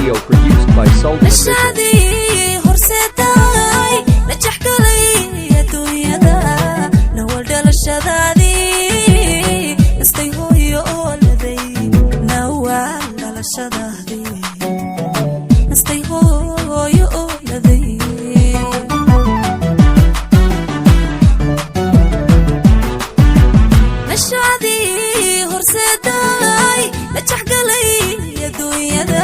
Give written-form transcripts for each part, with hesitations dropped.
Video produced by Sultan Official. Nashadii horseeday najax galay adduunyada, nawal dhalashadaadii nastay hooyo ooladay, nawal dhalashadaadii nastay hooyo ooladay. Nashadii horseeday najax galay adduunyada,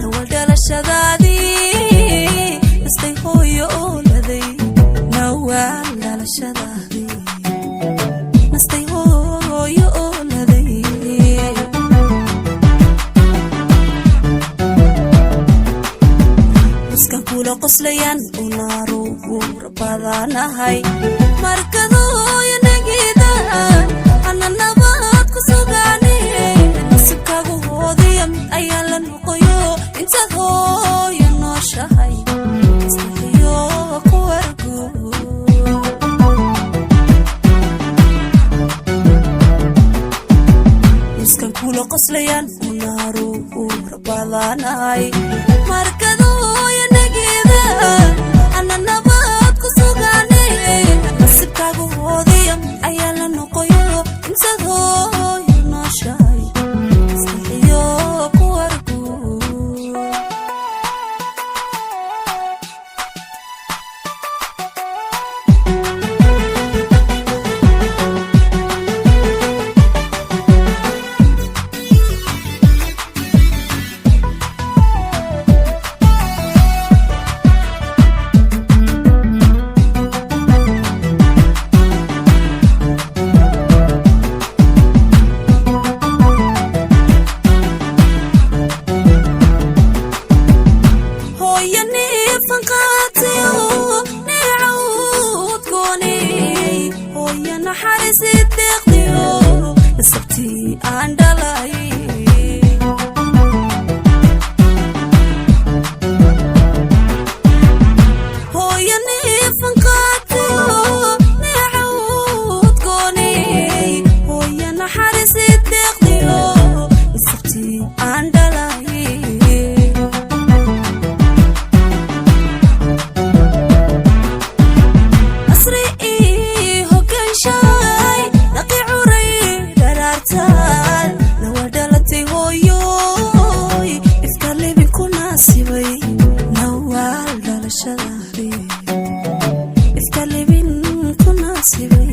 nawal dhalashadaadii nastay hooyo ooladay, nawal dhalashadaadii nastay hooyo ooladay. Iskan kula qoslayaan unaaru rabadanahay markadooya nagida ana nabad ku sugaane, nasibkaagu hoodiya mid ayaa la noqoyo intaad hooyo nooshahay istaxiyo ku argo. Iskan kula qoslayaan unaaru rabadanahay markadooya nagida ana nabad ku sugaane, nasibkaagu hoodiya mid ayaa la noqoyo intaad hooyo nooshahay istaxiyo ku argo. Hooyo neefan qaatayo neecawdkooni, hooyo naxariisi deeqdiyo nasabtii aan dhalay. Hooyo neefan qaatayo neecawdkooni, hooyo naxariisi deeqdiyo nasabtii aan dhalay. Nasri ii hogaanshaay naqi curay dharaartaal nawa dhalatay hooyoy ifka libin ku naasibay, nawaal dhalashadaadii ifka libin ku naasibay.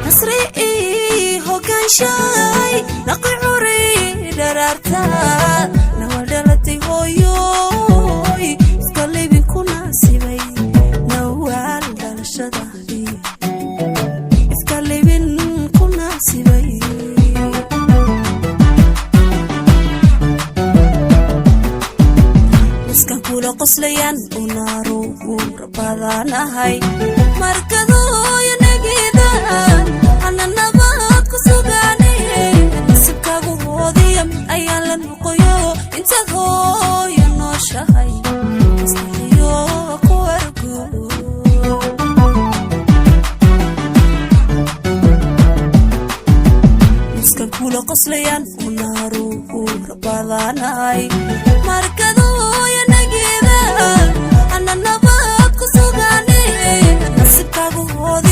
Nasri ii hogaanshaay naqi curay dharaartaal nawa dhalatay hooyoy ifka libin ku naasibay, nawaal dhalashadaadii ifka libin ku naasibay. Iskan kula qoslayaan unaaru rabadanahay markadooya nagida ana nabad ku sugaane, nasibkaagu hoodiya mid ayaa la noqoyo intaad hooyo nooshahay istaxiyo ku argo. Iskan kula qoslayaan unaaru rabadanahay markadooya nagida ana nabad ku sugaane, nasibkaagu hoodiya